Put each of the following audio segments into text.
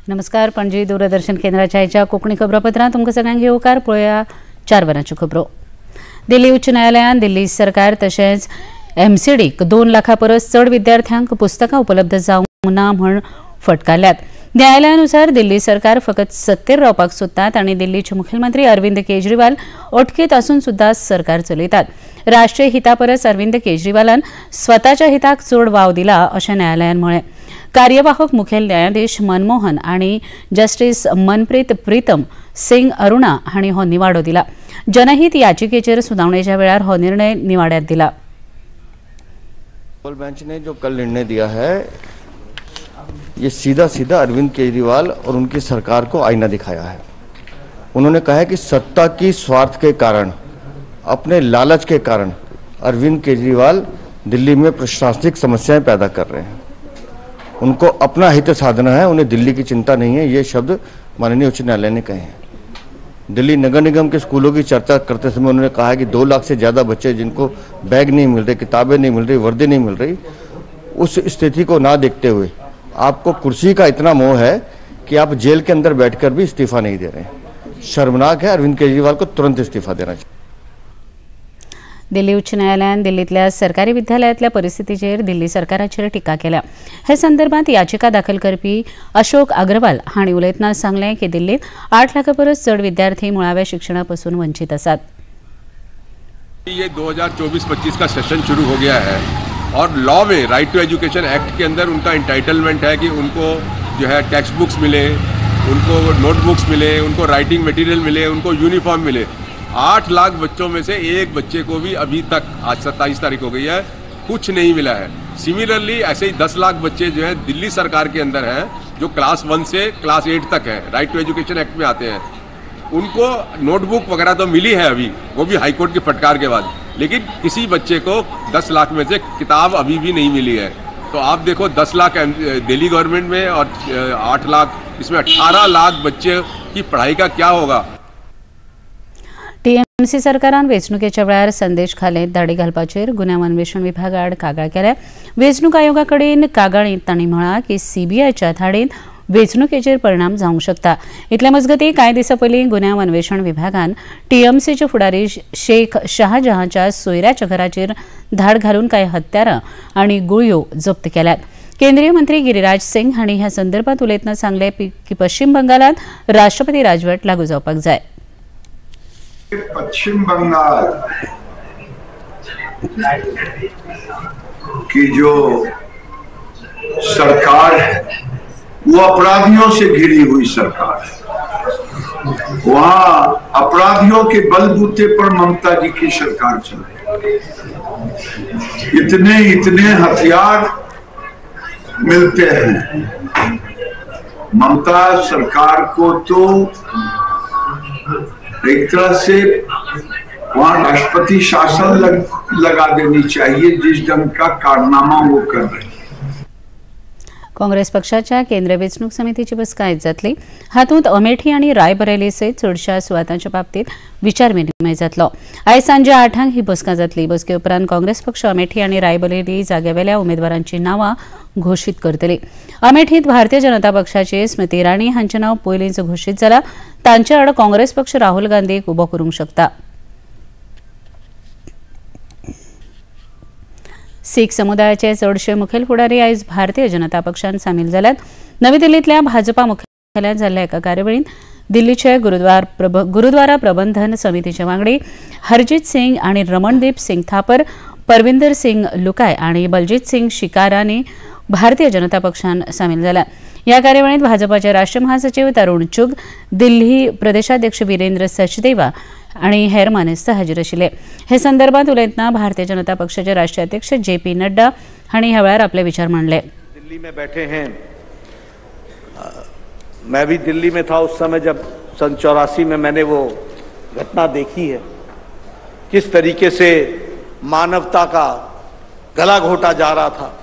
नमस्कार, पणजी दूरदर्शन केंद्राच्या आयच्या कोंकणी खबरापत्रांत तुमकां सगळ्यांक येवकार. पळोवया 4 वरांच्यो खबरो. दिल्ली उच्च न्यायालयान दिल्ली सरकार तशेंच एमसीडीक 2 लाखां परस चड विद्यार्थ्यांक पुस्तकां उपलब्ध जावंक ना म्हूण फटकारल्यात. न्यायालयानुसार दिल्ली सरकार फकत सत्तेर रावपाक सोदतात आनी दिल्लीचे मुखेलमंत्री अरविंद केजरीवाल अटकेत आसून सुद्दां सरकार चलयतात. राष्ट्रीय हिता परस अरविंद केजरीवालान स्वताच्या हिताक चड वाव दिला अशें न्यायालयान म्हळें. कार्यवाहक मुखेल न्यायाधीश मनमोहन आनी जस्टीस मनप्रीत प्रीतम सिंग अरुणा हांणी हो निवाडो दिला. जनहित याचिकेचेर सुनावणेच्या वेळार हो निर्णय निवाड्यात दिला. बेंच ने जो कल निर्णय दिया है ये सीधा सीधा अरविंद केजरीवाल और उनकी सरकार को आईना दिखाया है. उन्होंने कहा है कि सत्ता की स्वार्थ के कारण, अपने लालच के कारण अरविंद केजरीवाल दिल्ली में प्रशासनिक समस्याएं पैदा कर रहे हैं. उनको अपना हित साधना है, उन्हें दिल्ली की चिंता नहीं है. ये शब्द माननीय उच्च न्यायालय ने कहे हैं. दिल्ली नगर निगम के स्कूलों की चर्चा करते समय उन्होंने कहा है कि 2 लाख से ज़्यादा बच्चे जिनको बैग नहीं मिल रहे, किताबें नहीं मिल रही, वर्दी नहीं मिल रही, उस स्थिति को ना देखते हुए आपको कुर्सी का इतना मोह है कि आप जेल के अंदर बैठकर भी इस्तीफा नहीं दे रहे हैं. शर्मनाक है. अरविंद केजरीवाल को तुरंत इस्तीफा देना चाहिए. दिल्ली उच्च न्यायालयान दिल्लीतल्या सरकारी विद्यालयांतल्या परिस्थितीचेर दिल्ली सरकाराचेर टिका केल्या. हे संदर्भात याचिका दाखल करपी अशोक अग्रवाल हांणी उलयतना सांगलें की दिल्लीत 8 लाखां परस चड विद्यार्थी मुळाव्या शिक्षणा पसून वंचित आसात. ये 2024-25 का सेशन शुरू हो गया है और लॉ में राइट टू एजुकेशन एक्ट के अंदर उनका इंटाइटलमेंट है कि उनको जो है टेक्स्ट बुक्स मिले, उनको नोटबुक्स मिले, उनको राइटिंग मटेरियल मिले, उनको यूनिफॉर्म मिले. 8 लाख बच्चों में से एक बच्चे को भी अभी तक, आज 27 तारीख हो गई है, कुछ नहीं मिला है. सिमिलरली ऐसे ही 10 लाख बच्चे जो है दिल्ली सरकार के अंदर हैं, जो क्लास 1 से क्लास 8 तक हैं, राइट टू एजुकेशन एक्ट में आते हैं, उनको नोटबुक वगैरह तो मिली है अभी, वो भी हाईकोर्ट की फटकार के बाद, लेकिन किसी बच्चे को 10 लाख में से किताब अभी भी नहीं मिली है. तो आप देखो 10 लाख दिल्ली गवर्नमेंट में और 8 लाख, इसमें 18 लाख बच्चे की पढ़ाई का क्या होगा. टीएमसी सरकारान वेंचणुकेच्या वेळार संदेश खालेंत धाडी घालपाचेर गुन्यांव अन्वेषण विभागाआड कागाळ केल्या. वेंचणूक आयोगा कडेन कागाळींत तांणी म्हळां की सीबीआयच्या धाडीन वेंचणुकेचेर परिणाम जावंक शकता. इतले मजगतीं कांय दिसां पयलीं गुन्यांव अन्वेषण विभागान टीएमसीचे फुडारी शेख शहाजहांच्या सोयऱ्याच्या घराचेर धाड घालून कांय हत्यारां आनी गुळयो जप्त केल्यात. केंद्रीय मंत्री गिरिराज सिंग हांणी ह्या संदर्भात उलयतना सांगलें की पश्चिम बंगालांत राष्ट्रपती राजवट लागू जावपाक जाय. पश्चिम बंगाल की जो सरकार है वो अपराधियों से घिरी हुई सरकार है. वहां अपराधियों के बलबूते पर ममता जी की सरकार चल रही है. इतने इतने हथियार मिलते हैं ममता सरकार को, तो एक तरह से वहां राष्ट्रपति शासन लगा देनी चाहिए, जिस ढंग का कारनामा वो कर रहे हैं. काँग्रेस पक्षाच्या केंद्रीय वेंचणूक समितीची बसका आयज जातली. हातूंत अमेठी आनी रायबरेली सयत चडशा सुवातांच्या बाबतींत विचार विनिमय जातलो. आयज सांजे 8 ही बसका जातली. बसके उपरांत काँग्रेस पक्ष अमेठी आनी रायबरेली जाग्यावेल्या उमेदवारांची नांवां घोशीत करतली. अमेठीत भारतीय जनता पक्षाचे स्मृती इराणी हांचें नांव पयलींच घोशीत जालां. तांचे आड काँग्रेस पक्ष राहुल गांधीक उबो करूंक शकता. सीख समुदायाचे चडशे मुखेल फुडारी आयज भारतीय जनता पक्षान सामील जाल्यात. नवी दिल्लींतल्या भाजपा मुख्यालयांत जाल्ल्या एका कार्यावळींत दिल्लीचे गुरुद्वारा प्रबंधन समितीचे वांगडी हरजीत सिंग आनी रमणदीप सिंग थापर, परविंदर सिंग लुकाय आनी बलजीत सिंग शिकारांनी भारतीय जनता पक्षान सामील जाल्यात. ह्या कार्यावळींत भाजपाचे राष्ट्रीय महासचिव तरुण चुग, दिल्ली प्रदेशाध्यक्ष वीरेंद्र सचदेवा आनी हेर मानेस्त हाजीर आशिल्ले. हे संदर्भात उलयतना भारतीय जनता पक्षाचे राष्ट्रीय अध्यक्ष जे पी नड्डा हांणी ह्या वेळार आपले विचार मांडले. दिल्ली में बैठे हैं, मैं भी दिल्ली में था उस समय जब सन 84 में मैंने वो घटना देखी है, किस तरीके से मानवता का गला घोटा जा रहा था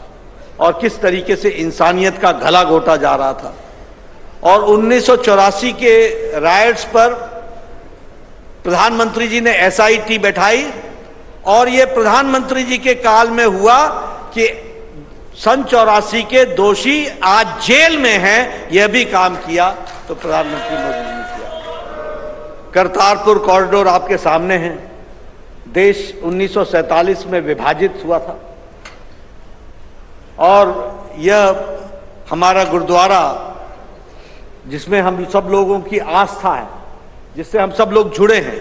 और किस तरीके से इंसानियत का गला घोटा जा रहा था. और 1984 के रायट्स पर प्रधानमंत्री जी ने SIT बैठाई और ये प्रधानमंत्री जी के काल में हुआ कि सन 84 के दोषी आज जेल में हैं, यह भी काम किया तो प्रधानमंत्री मोदी ने किया। करतारपुर कॉरिडोर आपके सामने है। देश 1947 में विभाजित हुआ था और यह हमारा गुरुद्वारा, जिसमें हम सब लोगों की आस्था है, जिससे हम सब लोग जुड़े हैं,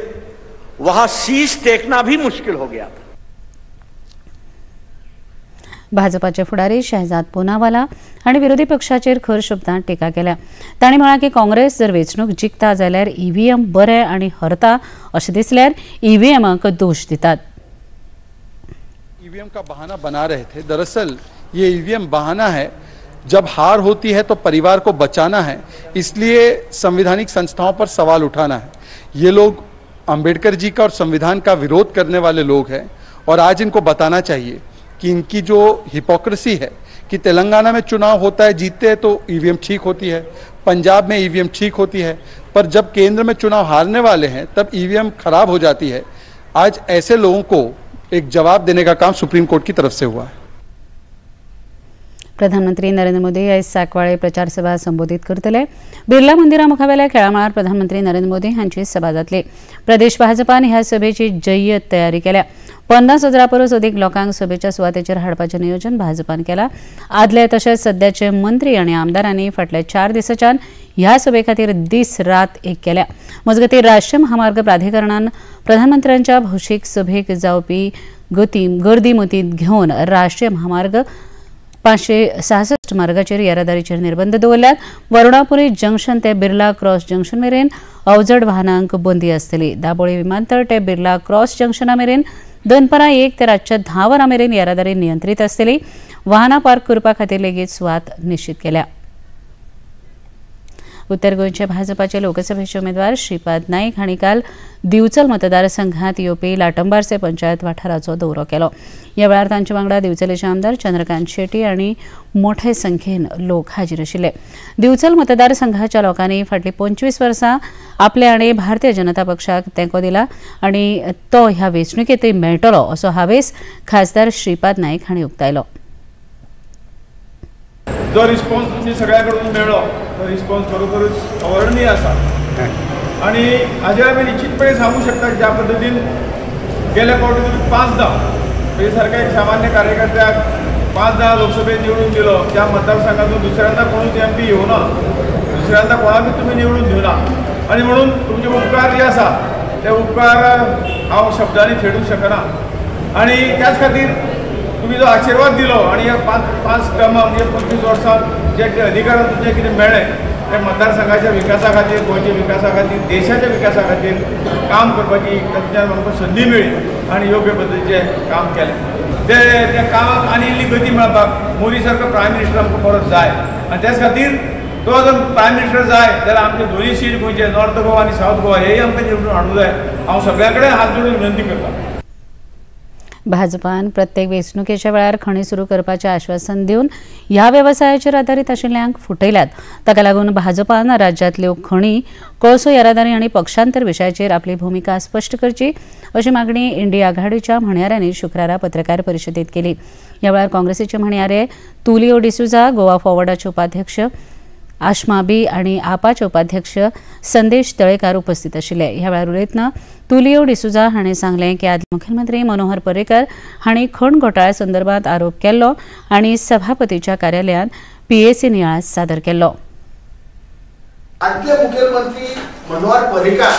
वहां शीश टेकना भी मुश्किल हो गया था। भाजपाचे फुडारी शहजाद पूनावाला आनी विरोधी पक्षाचेर खर शब्दांत टिका केल्या। तांणी म्हळां की काँग्रेस जर वेंचणूक जिखता जाल्यार ईव्हीएम बरें आनी हरता अशें दिसल्यार ईव्हीएमाक दोश दितात। ईव्हीएम का बहाना बना रहे थे, दरअसल ये ईव्हीएम बहाना है। जब हार होती है तो परिवार को बचाना है, इसलिए संवैधानिक संस्थाओं पर सवाल उठाना है। ये लोग अंबेडकर जी का और संविधान का विरोध करने वाले लोग हैं और आज इनको बताना चाहिए कि इनकी जो हिपोक्रेसी है कि तेलंगाना में चुनाव होता है, जीतते हैं तो ईवीएम ठीक होती है, पंजाब में ईवीएम ठीक होती है, पर जब केंद्र में चुनाव हारने वाले हैं तब ईवीएम खराब हो जाती है। आज ऐसे लोगों को एक जवाब देने का काम सुप्रीम कोर्ट की तरफ से हुआ है। प्रधानमंत्री नरेंद्र मोदी आयज सांकवाळे प्रचार सभा संबोधित करतले। बिर्ला मंदिरा मुखावेल्या खेळामळार प्रधानमंत्री नरेंद्र मोदी हांची सभा जातली। प्रदेश भाजपान ह्या सभेची जय्यत तयारी केल्या। 50,000 परस अदीक लोकांक सभेच्या सुवातेचेर हाडपाचें नियोजन भाजपान केलां। आदले तशेंच सद्याचे मंत्री आनी आमदारांनी फाटल्या 4 दिसांच्यान ह्या सभे खातीर दीस रात एक केल्या। मजगतीं राष्ट्रीय महामार्ग प्राधिकरणान प्रधानमंत्र्यांच्या भौशीक सभेक जावपी गर्दी मतींत घेवन राष्ट्रीय महामार्ग 566 मार्गाचेर येरादारीचेर निर्बंध दवरल्यात। वरुणापुरी जंक्शन ते बिर्ला क्रॉस जंक्शन मेरेन अवजड वाहनांक बंदी आसतली। दाबोळी विमानतळ ते बिर्ला क्रॉस जंक्शना मेरेन दनपरां 1 ते रातच्या 10 वरां मेरेन येरादारी नियंत्रीत आसतली। वाहनां पार्क करपा खातीर लेगीत सुवात निश्चित केल्या। उत्तर गोंयचे भाजपाचे लोकसभेचे उमेदवार श्रीपाद नाईक हांणी काल दिवचल मतदारसंघात येवपी लाटंबारसे पंचायत वाठाराचो दौरो केलो। ह्या वेळार तांचे वांगडा दिवचलेचे आमदार चंद्रकांत शेट्टी आनी मोठे संख्येन लोक हाजीर आशिल्ले। दिवचल मतदारसंघाच्या लोकांनी फाटलीं 25 वर्सां आपले आनी भारतीय जनता पक्षाक तेंको दिला आनी तो ह्या वेंचणुकेंतय मेळटलो असो हावेस खासदार श्रीपाद नाईक हांणी उक्तायलो। जो रिस्पॉन्स तुमचे सगळ्या कडून मेळ्ळो तो रिस्पॉन्स खरोखरच अवर्णनीय आसा आनी हाजेर आमी निश्चितपणे सांगू शकता ज्या पद्दतीन गेल्या फावटी तुमी 5दा म्हणजे सारक्या एक सामान्य कार्यकर्त्याक 5दा लोकसभेत निवडून दिलो, त्या मतदारसंघातून दुसऱ्यांदा कोणूच एम पी येवना, दुसऱ्यांदा कोणाकूच तुमी निवडून दिवना आनी म्हणून तुमचे उपकार जे आसा ते उपकार हांव शब्दांनी फेडूंक शकना आनी त्याच खातीर तुम्ही जो आशीर्वाद दिलो आणि ह्या 5 टर्मा म्हणजे 25 वर्सां जे कितें अधिकार तुमचे कितें मेळ्ळें ते मतदारसंघाच्या विकासा खातीर, गोंयच्या विकासा खातीर, देशाच्या विकासा खातीर काम करपाची तातूंतल्यान आमकां संदी मेळ्ळी आनी योग्य पद्दतीचें काम केलें। ते त्या कामाक आनी इल्ली गती मेळपाक मोदी सारको प्रायम मिनिस्टर आमकां परत जाय आनी त्याच खातीर तो जर प्रायम मिनिस्टर जाय जाल्यार आमचे दोनूय सीट गोंयचे नॉर्थ गोवा आनी सावथ गोवा हेय आमकां निवडून हाडूंक जाय। हांव सगळ्या कडेन हात जोडून विनंती करता। भाजपान प्रत्येक वेंचणुकेच्या वेळार खणी सुरू करपाचें आश्वासन दिवन ह्या वेवसायाचेर आदारीत आशिल्ल्यांक फुटयल्यात। ताका लागून भाजपान राज्यांतल्यो खणी, कोळसो येरादारी आनी पक्षांतर विशयाचेर आपली भुमिका स्पश्ट करची अशी मागणी इंडी आघाडीच्या म्हणयाऱ्यांनी शुक्रारा पत्रकार परिशदेत केली। ह्या वेळार काँग्रेसीचे म्हणयारे तुलियो डिसुजा, गोवा फॉरवर्डाचे उपाध्यक्ष आशमा बी आनी आपाचे उपाध्यक्ष संदेश तळेकार उपस्थित आशिल्ले। ह्या वेळार उलयतना तुलियो डिसुजा हांणी सांगलें की आदले मुख्यमंत्री मनोहर पर्रीकर हांणी खण घोटाळ्या संदर्भात आरोप केल्लो आनी सभापतीच्या कार्यालयांत पीएसी नियाळ सादर केल्लो। आदले मुख्यमंत्री मनोहर पर्रीकर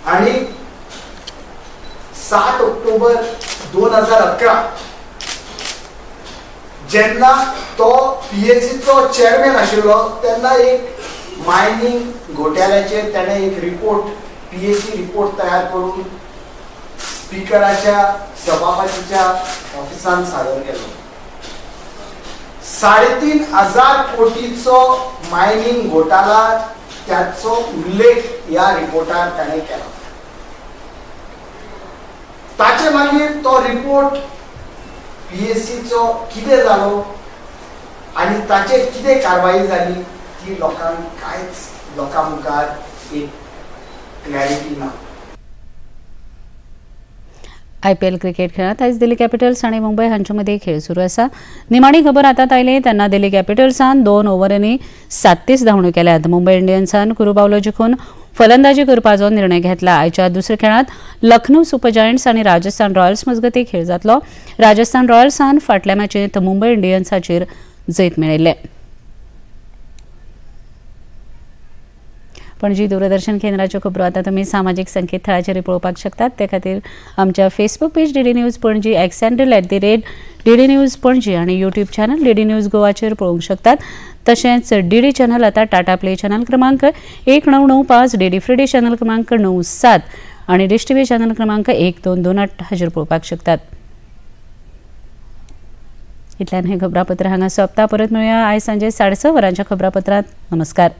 हांणी 7 ऑक्टोबर 2011 जेन्ना तो पीएसीचो चेअरमॅन आशिल्लो तेन्ना एक मायनींग घोटाळ्याचेर ताणें एक रिपोर्ट, पीएसी रिपोर्ट तयार करून स्पिकराच्या सभापतीच्या ऑफिसान सादर केलो। 3,500 कोटीचो मायनींग घोटाळा त्याचो उल्लेख ह्या रिपोर्टार ताणें केला। ताचे मागीर तो रिपोर्ट पीएसीचो कितें जालो आनी ताचेर कितें कारवाई जाली ती लोकांक कांयच, लोकां मुखार एक क्लॅरिटी ना। आयपीएल क्रिकेट खेळांत आयज दिल्ली कॅपिटल्स आनी मुंबय हांचे मदीं खेळ सुरू आसा. निमाणी खबर हातांत आयली तेन्ना दिल्ली कॅपिटल्सान 2 ओव्हरांनी 37 धांवड्यो केल्यात. मुंबय इंडियन्सान कुरुबावलो जिखून फलंदाजी करपाचो निर्णय घेतला. आयच्या दुसऱ्या खेळांत लखनौ सुपर जायंट्स आनी राजस्थान रॉयल्स मजगतीं खेळ जातलो. राजस्थान रॉयल्सान फाटल्या मॅचींत मुंबय इंडियन्साचेर जैत मेळयल्लें. पणजी दूरदर्शन केंद्राच्यो खबरो आतां तुमी सामाजीक संकेतथळाचेर पळोवपाक शकतात. ते खातीर आमच्या Facebook page DD news Panaji, X handle @DD news Panaji आनी यूट्यूब चॅनल डीडी न्यूज गोवाचेर पळोवंक शकतात. तशेंच डीडी चॅनल आतां टाटा प्ले चॅनल क्रमांक 1995, डीडी फ्री चॅनल क्रमांक 97 आनी डिश टीव्ही चॅनल क्रमांक 1228 हाजेर पळोवपाक शकतात. इतल्यान हें खबरापत्र हांगा सोंपता. परत मेळुया आयज सांजे 6:30 वरांच्या खबरापत्रांत. नमस्कार.